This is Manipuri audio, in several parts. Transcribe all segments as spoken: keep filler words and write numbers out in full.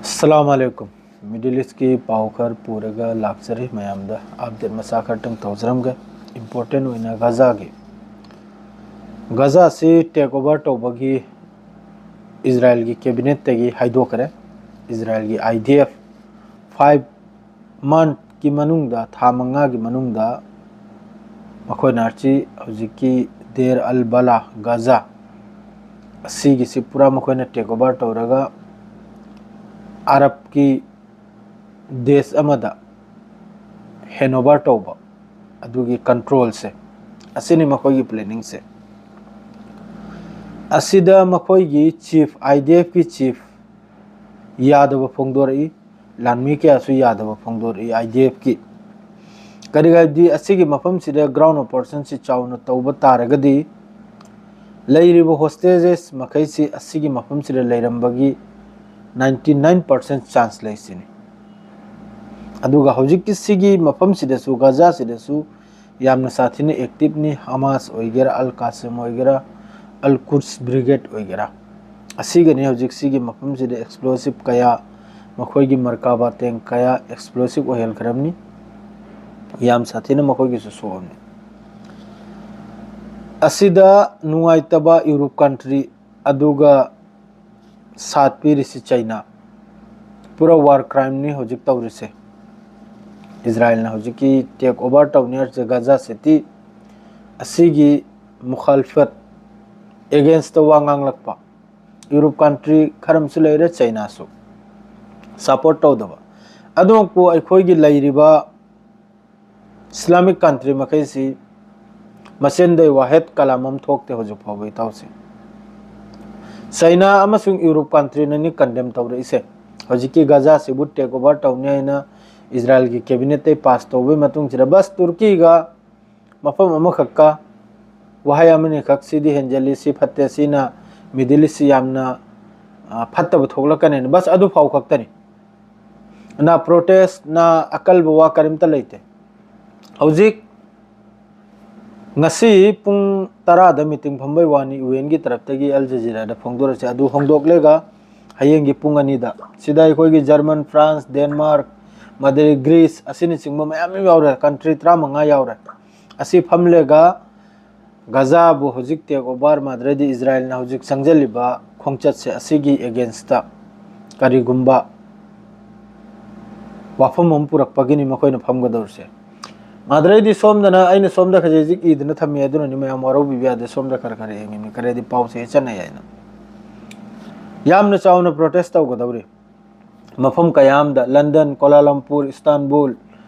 ꯑꯁꯂꯥꯝ ꯑꯂꯩꯀꯨꯝ꯫ ꯃꯤꯗꯜ ꯏꯁꯀꯤ ꯄꯥꯎ ꯈꯔ ꯄꯨꯔꯒ ꯂꯥꯛꯆꯔꯤ꯫ ꯃꯌꯥꯝꯗ ꯑꯞꯗꯦꯠ ꯃꯆꯥ ꯈꯔꯇꯪ ꯇꯧꯖꯔꯝꯒꯦ꯫ ꯏꯝꯄꯣꯔꯇꯦꯟ ꯑꯣꯏꯅ ꯒꯖꯥꯒꯤ, ꯒꯖꯥꯁꯤ ꯇꯦꯛ ꯑꯣꯚꯔ ꯇꯧꯕꯒꯤ ꯏꯖꯔꯥꯌꯦꯜꯒꯤ ꯀꯦꯕꯤꯅꯦꯠꯇꯒꯤ ꯍꯥꯏꯗꯣꯛꯈ꯭ꯔꯦ꯫ ꯏꯖꯔꯥꯌꯦꯜꯒꯤ IDF five monthꯀꯤ ꯃꯅꯨꯡꯗ, ꯊꯥ ꯃꯉꯥꯒꯤ ꯃꯅꯨꯡꯗ ꯃꯈꯣꯏꯅ ꯑꯁꯤ ꯍꯧꯖꯤꯛꯀꯤ ꯗꯦꯔ ꯑꯜ ꯕꯂꯥ, ꯒꯖꯥ ꯑꯁꯤꯒꯤꯁꯤ ꯄꯨꯔꯥ ꯃꯈꯣꯏꯅ ꯇꯦꯛ ꯑꯣꯚꯔ ꯇꯧꯔꯒ ꯑꯔꯕꯀꯤ ꯗꯦꯁ ꯑꯃꯗ ꯍꯦꯟꯑꯣꯚꯔ ꯇꯧꯕ, ꯑꯗꯨꯒꯤ ꯀꯟꯇ꯭ꯔꯣꯜꯁꯦ, ꯑꯁꯤꯅꯤ ꯃꯈꯣꯏꯒꯤ ꯄ꯭ꯂꯦꯅꯤꯡꯁꯦ꯫ ꯑꯁꯤꯗ ꯃꯈꯣꯏꯒꯤ ꯆꯤꯐ, IDFꯀꯤ ꯆꯤꯐ ꯌꯥꯗꯕ ꯐꯣꯡꯗꯣꯔꯛꯏ꯫ ꯂꯥꯟꯃꯤ ꯀꯌꯥꯁꯨ ꯌꯥꯗꯕ ꯐꯣꯡꯗꯣꯔꯛꯏ IDFꯀꯤ꯫ ꯀꯔꯤꯒꯤꯅꯣ ꯍꯥꯏꯕꯗꯤ ꯑꯁꯤꯒꯤ ꯃꯐꯝꯁꯤꯗ ꯒ꯭ꯔꯥꯎꯟ ꯑꯣꯄꯔꯦꯁꯟꯁꯤ ꯆꯥꯎꯅ ꯇꯧꯕ ꯇꯥꯔꯒꯗꯤ ꯂꯩꯔꯤꯕ ꯍꯣꯁꯇꯦꯖꯦꯁ ꯃꯈꯩꯁꯤ ꯑꯁꯤꯒꯤ ꯃꯐꯝꯁꯤꯗ ꯂꯩꯔꯝꯕꯒꯤ ninety nine percent chance ꯂꯩ ꯁꯤꯅꯤ꯫ ꯑꯗꯨꯒ ꯍꯧꯖꯤꯛꯀꯤ ꯁꯤꯒꯤ ꯃꯐꯝꯁꯤꯗꯁꯨ, ꯒꯖꯥꯁꯤꯗꯁꯨ ꯌꯥꯝꯅ ꯁꯥꯊꯤꯅ ꯑꯦꯛꯇꯤꯞꯅꯤ꯫ ꯍꯃꯥꯁ ꯑꯣꯏꯒꯦꯔꯥ, ꯑꯜ ꯀꯥꯁꯤꯝ ꯑꯣꯏꯒꯦꯔꯥ, ꯑꯜ ꯀꯨꯗꯁ ꯕ꯭ꯔꯤꯒꯦꯗ ꯑꯣꯏꯒꯦꯔꯥ, ꯑꯁꯤꯒꯅꯤ ꯍꯧꯖꯤꯛ ꯁꯤꯒꯤ ꯃꯐꯝꯁꯤꯗ ꯑꯦꯛꯁꯄ꯭ꯂꯣꯁꯤꯞ ꯀꯌꯥ, ꯃꯈꯣꯏꯒꯤ ꯃꯔꯀꯥꯕꯥ ꯇꯦꯡ ꯀꯌꯥ ꯑꯦꯛꯁꯄ꯭ꯂꯣꯁꯤꯞ ꯑꯣꯏꯍꯟꯈ꯭ꯔꯕꯅꯤ꯫ ꯌꯥꯝ ꯁꯥꯊꯤꯅ ꯃꯈꯣꯏꯒꯤꯁꯨ ꯁꯣꯛꯑꯕꯅꯤ꯫ ꯑꯁꯤꯗ ꯅꯨꯡꯉꯥꯏꯇꯕ ꯌꯨꯔꯣꯞ ꯀꯟꯇ꯭ꯔꯤ, ꯑꯗꯨꯒ ꯁꯥꯠ ꯄꯤꯔꯤꯁꯤ ꯆꯩꯅꯥ꯫ ꯄꯨꯔꯥ ꯋꯥꯔ ꯀ꯭ꯔꯥꯏꯝꯅꯤ ꯍꯧꯖꯤꯛ ꯇꯧꯔꯤꯁꯦ꯫ ꯏꯖꯔꯥꯌꯦꯜꯅ ꯍꯧꯖꯤꯛꯀꯤ ꯇꯦꯛ ꯑꯣꯚꯔ ꯇꯧꯅꯤ ꯍꯥꯏꯔꯤꯁꯦ ꯒꯖꯥ ꯁꯤꯇꯤ, ꯑꯁꯤꯒꯤ ꯃꯨꯈꯥꯜꯐꯠ, ꯑꯦꯒꯦꯟꯁꯇ ꯋꯥ ꯉꯥꯡꯂꯛꯄ ꯌꯨꯔꯣꯞ ꯀꯟꯇ꯭ꯔꯤ ꯈꯔ ꯑꯃꯁꯨ ꯂꯩꯔꯦ, ꯆꯩꯅꯥꯁꯨ ꯁꯄꯣꯔꯠ ꯇꯧꯗꯕ꯫ ꯑꯗꯨꯃꯛꯄꯨ ꯑꯩꯈꯣꯏꯒꯤ ꯂꯩꯔꯤꯕ ꯏꯁꯂꯥꯃꯤꯛ ꯀꯟꯇ꯭ꯔꯤ ꯃꯈꯩꯁꯤ ꯃꯁꯦꯟꯗꯩ ꯋꯥꯍꯦꯠ ꯀꯂꯥꯝ ꯑꯃ ꯊꯣꯛꯇꯦ ꯍꯧꯖꯤꯛ ꯐꯥꯎꯕ, ꯏꯇꯥꯎꯁꯦ꯫ ꯆꯩꯅꯥ ꯑꯃꯁꯨꯡ ꯌꯨꯔꯣꯞ ꯀꯟꯇ꯭ꯔꯤꯅꯅꯤ ꯀꯟꯗꯦꯝ ꯇꯧꯔꯛꯏꯁꯦ꯫ ꯍꯧꯖꯤꯛꯀꯤ ꯒꯖꯥꯁꯤꯕꯨ ꯇꯦꯛ ꯑꯣꯚꯔ ꯇꯧꯅꯤ ꯍꯥꯏꯅ ꯏꯖꯔꯥꯌꯦꯜꯒꯤ ꯀꯦꯕꯤꯅꯦꯠꯇꯩ ꯄꯥꯁ ꯇꯧꯕꯒꯤ ꯃꯇꯨꯡꯁꯤꯗ ꯕꯁ ꯇꯨꯔꯀꯤꯒ ꯃꯐꯝ ꯑꯃꯈꯛꯀ ꯋꯥꯍꯩ ꯑꯃꯅꯤꯈꯛ ꯁꯤꯗꯤ ꯍꯦꯟꯖꯜꯂꯤ, ꯁꯤ ꯐꯠꯇꯦ, ꯁꯤꯅ ꯃꯤꯗꯜ ꯏꯁꯁꯤ ꯌꯥꯝꯅ, ꯑ, ꯐꯠꯇꯕ ꯊꯣꯛꯂꯛꯀꯅꯤꯅ, ꯕꯁ ꯑꯗꯨ ꯐꯥꯎ ꯈꯛꯇꯅꯤ꯫ ꯅ ꯄ꯭ꯔꯣꯇꯦꯁ, ꯅ ꯑꯀꯜꯕ ꯋꯥ ꯀꯔꯤꯝꯇ ꯂꯩꯇꯦ꯫ ꯍꯧꯖꯤꯛ ꯉꯁꯤ ꯄꯨꯡ ꯇꯔꯥꯗ ꯃꯤꯇꯤꯡ ꯐꯝꯕꯩ ꯋꯥꯅꯤ, UN ꯒꯤ ꯇꯔꯞꯇꯒꯤ ꯑꯜ ꯖꯖꯤꯔꯥꯗ ꯐꯣꯡꯗꯣꯔꯛꯁꯦ꯫ ꯑꯗꯨ ꯍꯣꯡꯗꯣꯛꯂꯒ ꯍꯌꯦꯡꯒꯤ ꯄꯨꯡ ꯑꯅꯤꯗ꯫ ꯁꯤꯗ ꯑꯩꯈꯣꯏꯒꯤ ꯖꯔꯃꯟ, ꯐ꯭ꯔꯥꯟꯁ, ꯗꯦꯟꯃꯥꯔꯛ, ꯃꯗꯩ ꯒ꯭ꯔꯤꯁ ꯑꯁꯤꯅꯆꯤꯡꯕ ꯃꯌꯥꯝ ꯑꯃ ꯌꯥꯎꯔꯦ, ꯀꯟꯇ꯭ꯔꯤ ꯇꯔꯥꯃꯉꯥ ꯌꯥꯎꯔꯦ꯫ ꯑꯁꯤ ꯐꯝꯂꯒ ꯒꯖꯥꯕꯨ ꯍꯧꯖꯤꯛ ꯇꯦꯛ ꯑꯣꯚꯔ, ꯃꯗ꯭ꯔꯗꯤ ꯏꯖꯔꯥꯌꯦꯜꯅ ꯍꯧꯖꯤꯛ ꯆꯪꯁꯤꯜꯂꯤꯕ ꯈꯣꯡꯆꯠꯁꯦ, ꯑꯁꯤꯒꯤ ꯑꯦꯒꯦꯟꯁꯇ ꯀꯔꯤꯒꯨꯝꯕ ꯋꯥꯐꯝ ꯑꯃ ꯄꯨꯔꯛꯄꯒꯤꯅꯤ ꯃꯈꯣꯏꯅ ꯐꯝꯒꯗꯧꯔꯤꯁꯦ꯫ ꯃꯗ꯭ꯔꯗꯤ ꯁꯣꯝꯗꯅ, ꯑꯩꯅ ꯁꯣꯝꯗ ꯈꯖꯤꯛ ꯈꯖꯤꯛ ꯏꯗꯅ ꯊꯝꯃꯤ, ꯑꯗꯨꯅꯅꯤ ꯃꯌꯥꯝ ꯋꯥꯔꯧꯕꯤꯕ ꯌꯥꯗꯦ, ꯁꯣꯝꯗ ꯈꯔ ꯈꯔ ꯌꯦꯡꯉꯤꯅꯤ, ꯈꯔꯗꯤ ꯄꯥꯎꯁꯦ ꯍꯦꯛ ꯆꯠꯅꯩ ꯍꯥꯏꯅ꯫ ꯌꯥꯝꯅ ꯆꯥꯎꯅ ꯄ꯭ꯔꯣꯇꯦꯁ ꯇꯧꯒꯗꯧꯔꯤ꯫ ꯃꯐꯝ ꯀꯌꯥ ꯑꯃꯗ, ꯂꯟꯗꯟ, ꯀꯣꯂꯥꯂꯝꯄꯨꯔ, ꯏꯁꯇꯥꯟꯕꯨꯜ,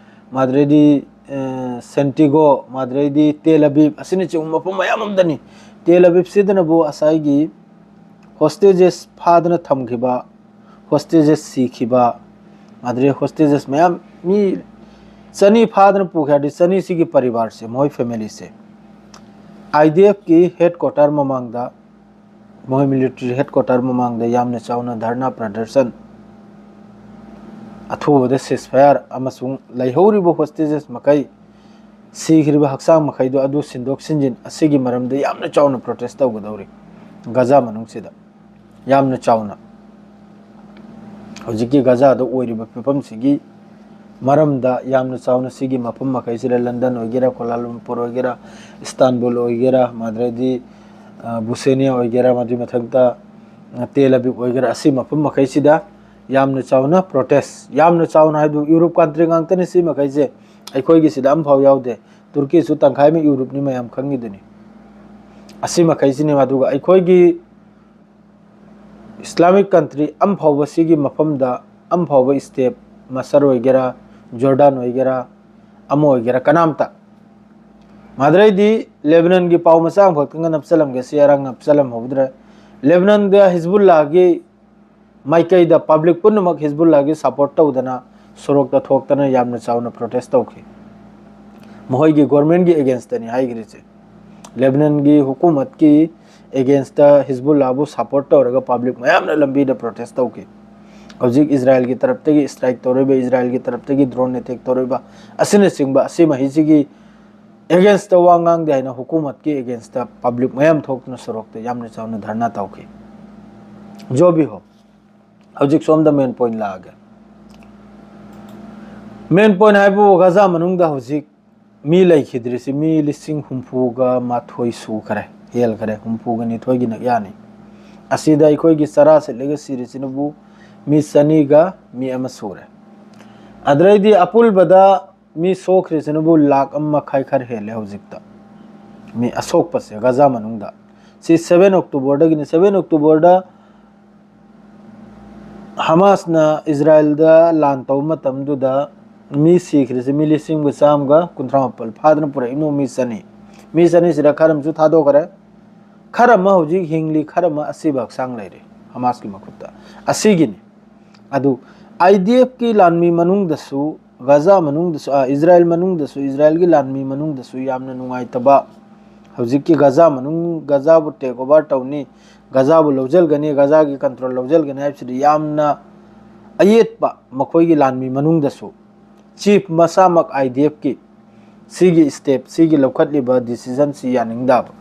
ꯃꯥꯗ꯭ꯔꯩꯗꯤ, ꯑ, ꯁꯦꯟꯇꯤꯒꯣ, ꯃꯥꯗ꯭ꯔꯩꯗꯤ ꯇꯦꯜ ꯑꯕꯤꯕ ꯑꯁꯤꯅꯆꯤꯡꯕ ꯃꯐꯝ ꯃꯌꯥꯝ ꯑꯃꯗꯅꯤ꯫ ꯇꯦꯜ ꯑꯕꯤꯕꯁꯤꯗꯅꯕꯨ ꯉꯁꯥꯏꯒꯤ ꯍꯣꯁꯇꯦꯖꯦꯁ ꯐꯥꯗꯅ ꯊꯝꯈꯤꯕ, ꯍꯣꯁꯇꯦꯖꯦꯁ ꯁꯤꯈꯤꯕ, ꯃꯥꯗ꯭ꯔꯩ ꯍꯣꯁꯇꯦꯖꯦꯁ ꯃꯌꯥꯝ, ꯃꯤ ꯆꯅꯤ ꯐꯥꯗꯅ ꯄꯨꯈ꯭ꯔꯦ ꯍꯥꯏꯔꯗꯤ, ꯆꯅꯤꯁꯤꯒꯤ ꯄꯔꯤꯕꯥꯔꯁꯦ, ꯃꯈꯣꯏ ꯐꯦꯃꯤꯂꯤꯁꯦ, ꯑꯥꯏ ꯗꯤ ꯑꯦꯐꯀꯤ ꯍꯦꯗ ꯀ꯭ꯋꯥꯇꯔ ꯃꯃꯥꯡꯗ, ꯃꯈꯣꯏ ꯃꯤꯂꯤꯇꯔꯤ ꯍꯦꯗ ꯀ꯭ꯋꯥꯇꯔ ꯃꯃꯥꯡꯗ ꯌꯥꯝꯅ ꯆꯥꯎꯅ ꯙꯔꯅꯥ ꯄ꯭ꯔꯗꯔꯁꯟ, ꯑꯊꯨꯕꯗ ꯁꯤꯁꯐꯥꯌꯔ ꯑꯃꯁꯨꯡ ꯂꯩꯍꯧꯔꯤꯕ ꯍꯣꯁꯇꯦꯖꯦꯁ ꯃꯈꯩ, ꯁꯤꯈ꯭ꯔꯤꯕ ꯍꯛꯆꯥꯡ ꯃꯈꯩꯗꯣ ꯑꯗꯨ ꯁꯤꯟꯗꯣꯛ ꯁꯤꯟꯖꯤꯟ ꯑꯁꯤꯒꯤ ꯃꯔꯝꯗ ꯌꯥꯝꯅ ꯆꯥꯎꯅ ꯄ꯭ꯔꯣꯇꯦꯁ ꯇꯧꯒꯗꯧꯔꯤ꯫ ꯒꯖꯥ ꯃꯅꯨꯡꯁꯤꯗ ꯌꯥꯝꯅ ꯆꯥꯎꯅ ꯍꯧꯖꯤꯛꯀꯤ ꯒꯖꯥꯗ ꯑꯣꯏꯔꯤꯕ ꯐꯤꯕꯝꯁꯤꯒꯤ ꯃꯔꯝꯗ ꯌꯥꯝꯅ ꯆꯥꯎꯅ ꯁꯤꯒꯤ ꯃꯐꯝ ꯃꯈꯩꯁꯤꯗ, ꯂꯟꯗꯟ ꯑꯣꯏꯒꯦꯔꯥ, ꯀꯣꯂꯥꯂꯝꯄꯨꯔ ꯑꯣꯏꯒꯦꯔꯥ, ꯏꯁꯇꯥꯟꯕꯨꯜ ꯑꯣꯏꯒꯦꯔꯥ, ꯃꯗ꯭ꯔꯗꯤ, ꯑ, ꯕꯨꯁꯦꯅꯤꯌꯥ ꯑꯣꯏꯒꯦꯔꯥ, ꯃꯗꯨꯒꯤ ꯃꯊꯛꯇ, ꯑ, ꯇꯦꯜ ꯑꯕꯤꯕ ꯑꯣꯏꯒꯦꯔꯥ, ꯑꯁꯤ ꯃꯐꯝ ꯃꯈꯩꯁꯤꯗ ꯌꯥꯝꯅ ꯆꯥꯎꯅ ꯄ꯭ꯔꯣꯇꯦꯁ, ꯌꯥꯝꯅ ꯆꯥꯎꯅ ꯍꯥꯏꯕꯗꯨ ꯌꯨꯔꯣꯞ ꯀꯟꯇ꯭ꯔꯤ ꯉꯥꯛꯇꯅꯤ꯫ ꯁꯤ ꯃꯈꯩꯁꯦ ꯑꯩꯈꯣꯏꯒꯤꯁꯤꯗ ꯑꯝꯐꯥꯎ ꯌꯥꯎꯗꯦ꯫ ꯇꯨꯔꯀꯤꯁꯨ ꯇꯪꯈꯥꯏ ꯑꯃ ꯌꯨꯔꯣꯞꯅꯤ, ꯃꯌꯥꯝ ꯈꯪꯉꯤꯗꯨꯅꯤ꯫ ꯑꯁꯤ ꯃꯈꯩꯁꯤꯅꯤ꯫ ꯑꯗꯨꯒ ꯑꯩꯈꯣꯏꯒꯤ ꯏꯁꯂꯥꯃꯤꯛ ꯀꯟꯇ꯭ꯔꯤ ꯑꯝꯐꯥꯎꯕ ꯁꯤꯒꯤ ꯃꯐꯝꯗ ꯑꯝꯐꯥꯎꯕ ꯁ꯭ꯇꯦꯞ, ꯃꯁꯔ ꯑꯣꯏꯒꯦꯔꯥ, ꯖꯣꯔꯗꯥꯟ ꯑꯣꯏꯒꯦꯔꯥ, ꯑꯃ ꯑꯣꯏꯒꯦꯔꯥ, ꯀꯅꯥꯝꯇ꯫ ꯃꯥꯗ꯭ꯔꯩꯗꯤ ꯂꯦꯕꯅꯟꯒꯤ ꯄꯥꯎ ꯃꯆꯥ ꯑꯃꯈꯛꯇꯪꯒ ꯅꯞꯆꯜꯂꯝꯒꯦ, ꯁꯤ ꯑꯔꯥꯡ ꯅꯞꯆꯜꯂꯝꯍꯧꯗ꯭ꯔꯦ꯫ ꯂꯦꯕꯅꯟꯗ ꯍꯤꯖꯕꯨꯜꯂꯥꯒꯤ ꯃꯥꯏꯀꯩꯗ ꯄꯕ꯭ꯂꯤꯛ ꯄꯨꯝꯅꯃꯛ ꯍꯤꯖꯕꯨꯜꯂꯥꯒꯤ ꯁꯄꯣꯔꯠ ꯇꯧꯗꯅ ꯁꯣꯔꯣꯛꯇ ꯊꯣꯛꯇꯅ ꯌꯥꯝꯅ ꯆꯥꯎꯅ ꯄ꯭ꯔꯣꯇꯦꯁ ꯇꯧꯈꯤ꯫ ꯃꯈꯣꯏꯒꯤ ꯒꯣꯔꯃꯦꯟꯒꯤ ꯑꯦꯒꯦꯟꯁꯇꯅꯤ ꯍꯥꯏꯈ꯭ꯔꯤꯁꯦ꯫ ꯂꯦꯕꯅꯟꯒꯤ ꯍꯨꯀꯨꯃꯠꯀꯤ ꯑꯦꯒꯦꯟꯁꯇ ꯍꯤꯖꯕꯨꯜꯂꯥꯕꯨ ꯁꯄꯣꯔꯠ ꯇꯧꯔꯒ ꯄꯕ꯭ꯂꯤꯛ ꯃꯌꯥꯝꯅ ꯂꯝꯕꯤꯗ ꯄ꯭ꯔꯣꯇꯦꯁ ꯇꯧꯈꯤ꯫ ꯍꯧꯖꯤꯛ ꯏꯖꯔꯥꯌꯦꯜꯒꯤ ꯇꯔꯞꯇꯒꯤ ꯁ꯭ꯇ꯭ꯔꯥꯏꯛ ꯇꯧꯔꯤꯕ, ꯏꯖꯔꯥꯌꯦꯜꯒꯤ ꯇꯔꯞꯇꯒꯤ ꯗ꯭ꯔꯣꯟ ꯑꯦꯇꯦꯛ ꯇꯧꯔꯤꯕ ꯑꯁꯤꯅꯆꯤꯡꯕ ꯑꯁꯤ ꯃꯍꯩꯁꯤꯒꯤ ꯑꯦꯒꯦꯟꯁꯇ ꯋꯥ ꯉꯥꯡꯗꯦ ꯍꯥꯏꯅ ꯍꯨꯀꯨꯃꯠꯀꯤ ꯑꯦꯒꯦꯟꯁꯇ ꯄꯕ꯭ꯂꯤꯛ ꯃꯌꯥꯝ ꯊꯣꯛꯇꯨꯅ ꯁꯣꯔꯣꯛꯇ ꯌꯥꯝꯅ ꯆꯥꯎꯅ ꯙꯔꯅꯥ ꯇꯧꯈꯤ꯫ ꯖꯣ ꯚꯤ ꯍꯣ꯫ ꯍꯧꯖꯤꯛ ꯁꯣꯝꯗ ꯃꯦꯟ ꯄꯣꯏꯟ ꯂꯥꯛꯑꯒꯦ꯫ ꯃꯦꯟ ꯄꯣꯏꯟ ꯍꯥꯏꯕꯨ ꯒꯖꯥ ꯃꯅꯨꯡꯗ ꯍꯧꯖꯤꯛ ꯃꯤ ꯂꯩꯈꯤꯗ꯭ꯔꯤꯁꯤ ꯃꯤ ꯂꯤꯁꯤꯡ ꯍꯨꯝꯐꯨꯒ ꯃꯥꯊꯣꯏ ꯁꯨꯈ꯭ꯔꯦ, ꯍꯦꯜꯈ꯭ꯔꯦ, ꯍꯨꯝꯐꯨꯒ ꯅꯤꯊꯣꯏꯒꯤ ꯅꯛ ꯌꯥꯅꯤ꯫ ꯑꯁꯤꯗ ꯑꯩꯈꯣꯏꯒꯤ ꯆꯔꯥ ꯁꯤꯠꯂꯒ ꯁꯤꯔꯤꯁꯤꯅꯕꯨ ꯃꯤ ꯆꯅꯤꯒ ꯃꯤ ꯑꯃ ꯁꯨꯔꯦ꯫ ꯑꯗꯨꯗꯩꯗꯤ ꯑꯄꯨꯟꯕꯗ ꯃꯤ ꯁꯣꯛꯈ꯭ꯔꯤꯁꯤꯅꯕꯨ ꯂꯥꯛ ꯑꯃ ꯃꯈꯥꯏ ꯈꯔ ꯍꯦꯜꯂꯦ ꯍꯧꯖꯤꯛꯇ꯫ ꯃꯤ ꯑꯁꯣꯛꯄꯁꯦ ꯒꯖꯥ ꯃꯅꯨꯡꯗ꯫ ꯁꯤ ꯁꯚꯦꯟ ꯑꯣꯛꯇꯣꯕꯔꯗꯒꯤꯅꯤ꯫ ꯁꯚꯦꯟ ꯑꯣꯛꯇꯣꯕꯔꯗ ꯍꯃꯥꯁꯅ ꯏꯖꯔꯥꯌꯦꯜꯗ ꯂꯥꯟ ꯇꯧꯕ ꯃꯇꯝꯗꯨꯗ ꯃꯤ ꯁꯤꯈ꯭ꯔꯤꯁꯦ ꯃꯤ ꯂꯤꯁꯤꯡ ꯑꯃꯒ ꯆꯥꯝꯃꯒ ꯀꯨꯟꯊ꯭ꯔꯥ ꯃꯥꯄꯜ ꯐꯥꯗꯅ ꯄꯨꯔꯛꯏꯅꯣ ꯃꯤ ꯆꯅꯤ꯫ ꯃꯤ ꯆꯅꯤꯁꯤꯗ ꯈꯔ ꯑꯃꯁꯨ ꯊꯥꯗꯣꯛꯈ꯭ꯔꯦ, ꯈꯔ ꯑꯃ ꯍꯧꯖꯤꯛ ꯍꯤꯡꯂꯤ, ꯈꯔ ꯑꯃ ꯑꯁꯤꯕ ꯍꯛꯆꯥꯡ ꯂꯩꯔꯤ ꯍꯃꯥꯁꯀꯤ ꯃꯈꯨꯠꯇ꯫ ꯑꯁꯤꯒꯤꯅꯤ꯫ ꯑꯗꯨ ꯑꯥꯏ ꯗꯤ ꯑꯦꯐꯀꯤ ꯂꯥꯟꯃꯤ ꯃꯅꯨꯡꯗꯁꯨ, ꯒꯖꯥ ꯃꯅꯨꯡꯗꯁꯨ, ꯑ, ꯏꯖꯔꯥꯌꯦꯜ ꯃꯅꯨꯡꯗꯁꯨ, ꯏꯖꯔꯥꯌꯦꯜꯒꯤ ꯂꯥꯟꯃꯤ ꯃꯅꯨꯡꯗꯁꯨ ꯌꯥꯝꯅ ꯅꯨꯡꯉꯥꯏꯇꯕ, ꯍꯧꯖꯤꯛꯀꯤ ꯒꯖꯥ ꯃꯅꯨꯡ, ꯒꯖꯥꯕꯨ ꯇꯦꯛ ꯑꯣꯚꯔ ꯇꯧꯅꯤ, ꯒꯖꯥꯕꯨ ꯂꯧꯁꯤꯟꯒꯅꯤ, ꯒꯖꯥꯒꯤ ꯀꯟꯇ꯭ꯔꯣꯜ ꯂꯧꯁꯤꯟꯒꯅꯤ ꯍꯥꯏꯕꯁꯤꯗꯤ ꯌꯥꯝꯅ ꯑꯌꯦꯠꯄ, ꯃꯈꯣꯏꯒꯤ ꯂꯥꯟꯃꯤ ꯃꯅꯨꯡꯗꯁꯨ ꯆꯤꯐ ꯃꯁꯥꯃꯛ ꯑꯥꯏ ꯗꯤ ꯑꯦꯐꯀꯤ ꯁꯤꯒꯤ ꯁ꯭ꯇꯦꯞ, ꯁꯤꯒꯤ ꯂꯧꯈꯠꯂꯤꯕ ꯗꯤꯁꯤꯖꯟꯁꯤ ꯌꯥꯅꯤꯡꯗꯕ꯫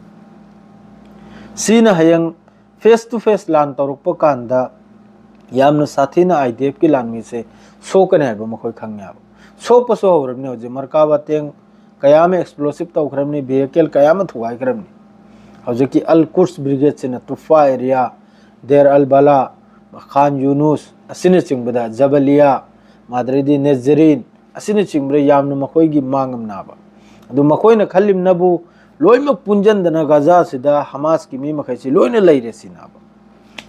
ꯁꯤꯅ ꯍꯌꯦꯡ ꯐꯦꯁ ꯇꯨ ꯐꯦꯁ ꯂꯥꯟ ꯇꯧꯔꯛꯄ ꯀꯥꯟꯗ ꯌꯥꯝꯅ ꯁꯥꯊꯤꯅ ꯑꯥꯏ ꯗꯤ ꯑꯦꯐꯀꯤ ꯂꯥꯟꯃꯤꯁꯦ ꯁꯣꯛꯀꯅꯤ ꯍꯥꯏꯕ ꯃꯈꯣꯏ ꯈꯪꯉꯦꯕ꯫ ꯁꯣꯛꯄꯁꯨ ꯍꯧꯔꯕꯅꯤ ꯍꯧꯖꯤꯛ꯫ ꯃꯔꯀꯥꯕ ꯇꯦꯡ ꯀꯌꯥ ꯑꯃ ꯑꯦꯛꯁꯄ꯭ꯂꯣꯁꯤꯞ ꯇꯧꯈ꯭ꯔꯕꯅꯤ, ꯚꯤꯍꯤꯀꯜ ꯀꯌꯥ ꯑꯃ ꯊꯨꯒꯥꯏꯈ꯭ꯔꯕꯅꯤ꯫ ꯍꯧꯖꯤꯛꯀꯤ ꯑꯜ ꯀꯨꯔꯁ ꯕ꯭ꯔꯤꯒꯦꯗꯁꯤꯅ ꯇꯨꯐꯥ ꯑꯦꯔꯤꯌꯥ, ꯗꯦꯔ ꯑꯜ ꯕꯂꯥ, ꯈꯥꯟ ꯌꯨꯅꯨꯁ ꯑꯁꯤꯅꯆꯤꯡꯕꯗ, ꯖꯕꯂꯤꯌꯥ, ꯃꯥꯗ꯭ꯔꯩꯗꯤ ꯅꯦꯖꯔꯤꯟ ꯑꯁꯤꯅꯆꯤꯡꯕꯗ ꯌꯥꯝꯅ ꯃꯈꯣꯏꯒꯤ ꯃꯥꯡꯉꯝꯅꯕ꯫ ꯑꯗꯨ ꯃꯈꯣꯏꯅ ꯈꯜꯂꯤꯕꯅꯕꯨ ꯂꯣꯏꯅꯃꯛ ꯄꯨꯟꯁꯤꯟꯗꯅ ꯒꯖꯥꯁꯤꯗ ꯍꯃꯥꯁꯀꯤ ꯃꯤ ꯃꯈꯩꯁꯤ ꯂꯣꯏꯅ ꯂꯩꯔꯦ ꯁꯤꯅꯕ꯫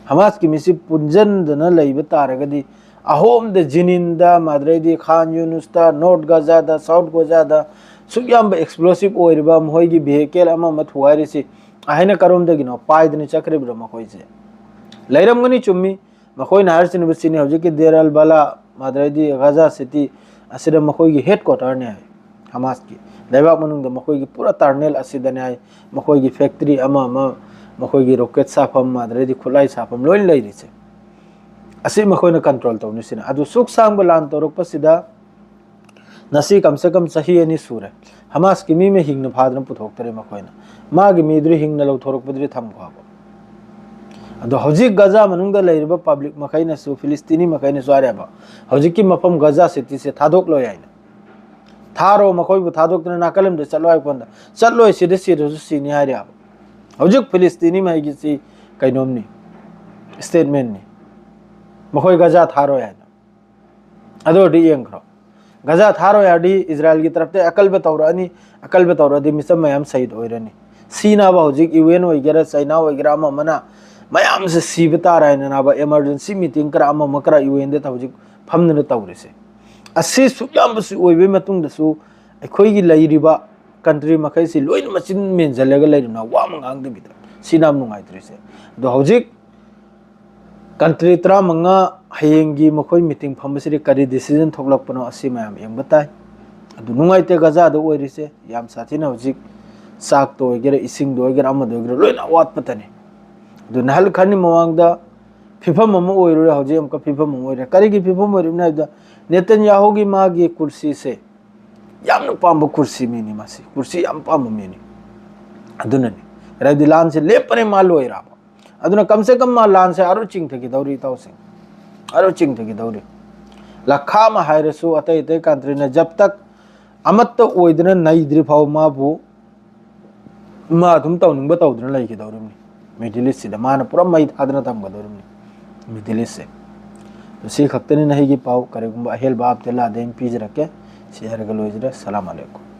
ꯍꯃꯥꯁꯀꯤ ꯃꯤꯁꯤ ꯄꯨꯟꯁꯤꯟꯗꯅ ꯂꯩꯕ ꯇꯥꯔꯒꯗꯤ ꯑꯍꯣꯝꯗ ꯖꯤꯅꯤꯟꯗ, ꯃꯥꯗ꯭ꯔꯩꯗꯤ ꯈꯥꯟ ꯌꯨꯅꯨꯁꯇ, ꯅꯣꯔꯠ ꯒꯖꯥꯗ, ꯁꯥꯎꯠ ꯒꯖꯥꯗ ꯁꯨꯛ ꯌꯥꯝꯕ ꯑꯦꯛꯁꯄ꯭ꯂꯣꯁꯤꯞ ꯑꯣꯏꯔꯤꯕ ꯃꯈꯣꯏꯒꯤ ꯚꯤꯍꯤꯀꯦꯜ ꯑꯃ ꯑꯃ ꯊꯨꯒꯥꯏꯔꯤꯁꯤ ꯑꯍꯥꯏꯅ ꯀꯔꯣꯝꯗꯒꯤꯅꯣ ꯄꯥꯏꯗꯅ ꯆꯠꯈ꯭ꯔꯤꯕ꯭ꯔꯥ ꯃꯈꯣꯏꯁꯦ? ꯂꯩꯔꯝꯒꯅꯤ, ꯆꯨꯝꯃꯤ꯫ ꯃꯈꯣꯏꯅ ꯍꯥꯏꯔꯤꯁꯤꯅꯕꯨ ꯁꯤꯅꯤ, ꯍꯧꯖꯤꯛꯀꯤ ꯗꯦꯔ ꯑꯜ ꯕꯂꯥ, ꯃꯥꯗ꯭ꯔꯩꯗꯤ ꯒꯖꯥ ꯁꯤꯇꯤ ꯑꯁꯤꯗ ꯃꯈꯣꯏꯒꯤ ꯍꯦꯗ ꯀ꯭ꯋꯥꯇꯔꯅꯤ ꯍꯥꯏ꯫ ꯍꯃꯥꯁꯀꯤ ꯂꯩꯕꯥꯛ ꯃꯅꯨꯡꯗ ꯃꯈꯣꯏꯒꯤ ꯄꯨꯔꯥ ꯇꯔꯅꯦꯜ ꯑꯁꯤꯗꯅꯤ ꯍꯥꯏ꯫ ꯃꯈꯣꯏꯒꯤ ꯐꯦꯛꯇ꯭ꯔꯤ ꯑꯃ ꯑꯃ, ꯃꯈꯣꯏꯒꯤ ꯔꯣꯀꯦꯠ ꯁꯥꯐꯝ, ꯃꯥꯗ꯭ꯔꯩꯗꯤ ꯈꯨꯠꯂꯥꯏ ꯁꯥꯐꯝ ꯂꯣꯏꯅ ꯂꯩꯔꯤꯁꯦ꯫ ꯑꯁꯤ ꯃꯈꯣꯏꯅ ꯀꯟꯇ꯭ꯔꯣꯜ ꯇꯧꯅꯤꯁꯤꯅ꯫ ꯑꯗꯨ ꯁꯨꯛ ꯁꯥꯡꯕ ꯂꯥꯟ ꯇꯧꯔꯛꯄꯁꯤꯗ ꯉꯁꯤ ꯀꯝꯁꯦ ꯀꯝ ꯆꯍꯤ ꯑꯅꯤ ꯁꯨꯔꯦ꯫ ꯍꯃꯥꯁꯀꯤ ꯃꯤ ꯑꯃ ꯍꯤꯡꯅ ꯐꯥꯗꯅ ꯄꯨꯊꯣꯛꯇꯔꯦ ꯃꯈꯣꯏꯅ꯫ ꯃꯥꯒꯤ ꯃꯤꯗꯨꯗꯤ ꯍꯤꯡꯅ ꯂꯧꯊꯣꯔꯛꯄꯗꯨꯗꯤ ꯊꯝꯈꯣ ꯍꯥꯏꯕ꯫ ꯑꯗꯣ ꯍꯧꯖꯤꯛ ꯒꯖꯥ ꯃꯅꯨꯡꯗ ꯂꯩꯔꯤꯕ ꯄꯕ꯭ꯂꯤꯛ ꯃꯈꯩꯅꯁꯨ, ꯐꯤꯂꯤꯁꯇꯤꯅꯤ ꯃꯈꯩꯅꯁꯨ ꯍꯥꯏꯔꯦꯕ, ꯍꯧꯖꯤꯛꯀꯤ ꯃꯐꯝ ꯒꯖꯥ ꯁꯤꯇꯤꯁꯦ ꯊꯥꯗꯣꯛꯂꯣꯏ ꯍꯥꯏꯅ꯫ ꯊꯥꯔꯣ, ꯃꯈꯣꯏꯕꯨ ꯊꯥꯗꯣꯛꯇꯨꯅ ꯅꯥꯀꯜ ꯑꯃꯗ ꯆꯠꯂꯣ ꯍꯥꯏꯕ ꯀꯥꯟꯗ ꯆꯠꯂꯣꯏ, ꯁꯤꯗ ꯁꯤꯔꯁꯨ ꯁꯤꯅꯤ ꯍꯥꯏꯔꯦꯕ꯫ ꯍꯧꯖꯤꯛ ꯐꯤꯂꯤꯁꯇꯤꯅꯤ ꯃꯍꯩꯒꯤꯁꯤ ꯀꯩꯅꯣꯝꯅꯤ, ꯁ꯭ꯇꯦꯠꯃꯦꯟꯅꯤ, ꯃꯈꯣꯏ ꯒꯖꯥ ꯊꯥꯔꯣꯏ ꯍꯥꯏꯅ꯫ ꯑꯗꯨ ꯑꯣꯏꯔꯗꯤ ꯌꯦꯡꯈ꯭ꯔꯣ, ꯒꯖꯥ ꯊꯥꯔꯣꯏ ꯍꯥꯏꯔꯗꯤ ꯏꯖꯔꯥꯏꯜꯒꯤ ꯇꯔꯞꯇ ꯑꯀꯜꯕ ꯇꯧꯔꯛꯑꯅꯤ꯫ ꯑꯀꯜꯕ ꯇꯧꯔꯛꯑꯗꯤ ꯃꯤꯆꯝ ꯃꯌꯥꯝ ꯁꯍꯤꯗ ꯑꯣꯏꯔꯅꯤ꯫ ꯁꯤꯅꯕ ꯍꯧꯖꯤꯛ ꯌꯨ ꯑꯦꯟ ꯑꯣꯏꯒꯦꯔꯥ, ꯆꯩꯅꯥ ꯑꯣꯏꯒꯦꯔꯥ, ꯑꯃ ꯑꯃꯅ ꯃꯌꯥꯝꯁꯦ ꯁꯤꯕ ꯇꯥꯔꯦ ꯍꯥꯏꯅꯅꯕ ꯏꯃꯥꯔꯖꯦꯟꯁꯤ ꯃꯤꯇꯤꯡ ꯈꯔ, ꯑꯃ ꯑꯃ ꯈꯔ ꯌꯨ ꯑꯦꯟꯗ ꯍꯧꯖꯤꯛ ꯐꯝꯗꯅ ꯇꯧꯔꯤꯁꯦ꯫ ꯑꯁꯤ ꯁꯨꯛ ꯌꯥꯝꯕꯁꯨ ꯑꯣꯏꯕꯒꯤ ꯃꯇꯨꯡꯗꯁꯨ ꯑꯩꯈꯣꯏꯒꯤ ꯂꯩꯔꯤꯕ ꯀꯟꯇ꯭ꯔꯤ ꯃꯈꯩꯁꯤ ꯂꯣꯏꯅ ꯃꯆꯤꯟ ꯃꯦꯟꯁꯤꯜꯂꯒ ꯂꯩꯔꯤꯕꯅ ꯋꯥ ꯑꯃ ꯉꯥꯡꯗꯕꯤꯗ꯫ ꯁꯤꯅ ꯌꯥꯝ ꯅꯨꯡꯉꯥꯏꯇ꯭ꯔꯤꯁꯦ꯫ ꯑꯗꯣ ꯍꯧꯖꯤꯛ ꯀꯟꯇ꯭ꯔꯤ ꯇꯔꯥꯃꯉꯥ ꯍꯌꯦꯡꯒꯤ ꯃꯈꯣꯏ ꯃꯤꯇꯤꯡ ꯐꯝꯕꯁꯤꯗꯤ ꯀꯔꯤ ꯗꯤꯁꯤꯖꯟ ꯊꯣꯛꯂꯛꯄꯅꯣ, ꯑꯁꯤ ꯃꯌꯥꯝ ꯌꯦꯡꯕ ꯇꯥꯏ꯫ ꯑꯗꯨ ꯅꯨꯡꯉꯥꯏꯇꯦ ꯒꯖꯥꯗ ꯑꯣꯏꯔꯤꯁꯦ꯫ ꯌꯥꯝ ꯁꯥꯊꯤꯅ ꯍꯧꯖꯤꯛ ꯆꯥꯛꯇ ꯑꯣꯏꯒꯦꯔꯥ, ꯏꯁꯤꯡꯗ ꯑꯣꯏꯒꯦꯔꯥ, ꯑꯃꯗ ꯑꯣꯏꯒꯦꯔꯥ, ꯂꯣꯏꯅ ꯑꯋꯥꯠꯄꯇꯅꯤ꯫ ꯑꯗꯨ ꯅꯍꯥꯟ ꯈꯔꯅꯤ ꯃꯃꯥꯡꯗ ꯐꯤꯐꯝ ꯑꯃ ꯑꯣꯏꯔꯨꯔꯦ, ꯍꯧꯖꯤꯛ ꯑꯃꯨꯛꯀ ꯐꯤꯐꯝ ꯑꯃ ꯑꯣꯏꯔꯦ꯫ ꯀꯔꯤꯒꯤ ꯐꯤꯐꯝ ꯑꯣꯏꯔꯤꯕꯅꯣ ꯍꯥꯏꯕꯗ, ꯅꯦꯇꯟꯌꯥꯍꯨꯒꯤ ꯃꯥꯒꯤ ꯀꯨꯔꯁꯤꯁꯦ ꯌꯥꯝꯅ ꯄꯥꯝꯕ ꯀꯨꯔꯁꯤ ꯃꯤꯅꯤ ꯃꯥꯁꯤ, ꯀꯨꯔꯁꯤ ꯌꯥꯝ ꯄꯥꯝꯕ ꯃꯤꯅꯤ꯫ ꯑꯗꯨꯅꯅꯤ, ꯍꯥꯏꯗꯤ ꯂꯥꯟꯁꯦ ꯂꯦꯞꯄꯅꯦ ꯃꯥ ꯂꯣꯏꯔꯕ꯫ ꯑꯗꯨꯅ ꯀꯝꯁꯦ ꯀꯝ ꯃꯥ ꯂꯥꯟꯁꯦ ꯑꯔꯨ ꯆꯤꯡꯊꯈꯤꯗꯧꯔꯤ ꯏꯇꯥꯎꯁꯤꯡ, ꯑꯔꯨ ꯆꯤꯡꯊꯈꯤꯗꯧꯔꯤ꯫ ꯂꯈꯥ ꯑꯃ ꯍꯥꯏꯔꯁꯨ ꯑꯇꯩ ꯑꯇꯩ ꯀꯟꯇ꯭ꯔꯤꯅ ꯖꯕ ꯇꯛ ꯑꯃꯠꯇ ꯑꯣꯏꯗꯅ ꯅꯩꯗ꯭ꯔꯤ ꯐꯥꯎ ꯃꯥꯕꯨ ꯃꯥ ꯑꯗꯨꯝ ꯇꯧꯅꯤꯡꯕ ꯇꯧꯗꯅ ꯂꯩꯈꯤꯗꯧꯔꯤꯕꯅꯤ꯫ ꯃꯤꯗꯜ ꯏꯁꯁꯤꯗ ꯃꯥꯅ ꯄꯨꯔꯥ ꯃꯩ ꯊꯥꯗꯅ ꯊꯝꯒꯗꯧꯔꯤꯕꯅꯤ ꯃꯤꯗꯜ ꯏꯁꯁꯦ꯫ ꯁꯤ ꯈꯛꯇꯅꯤ ꯅꯍꯩꯒꯤ ꯄꯥꯎ꯫ ꯀꯔꯤꯒꯨꯝꯕ ꯑꯍꯦꯟꯕ ꯑꯞꯗꯦꯠ ꯂꯥꯛꯑꯗꯤ ꯑꯩꯅ ꯄꯤꯖꯔꯛꯀꯦ꯫ ꯁꯤ ꯍꯥꯏꯔꯒ ꯂꯣꯏꯖꯔꯦ꯫ ꯁꯂꯥꯝ ꯑꯂꯩꯀꯨꯝ꯫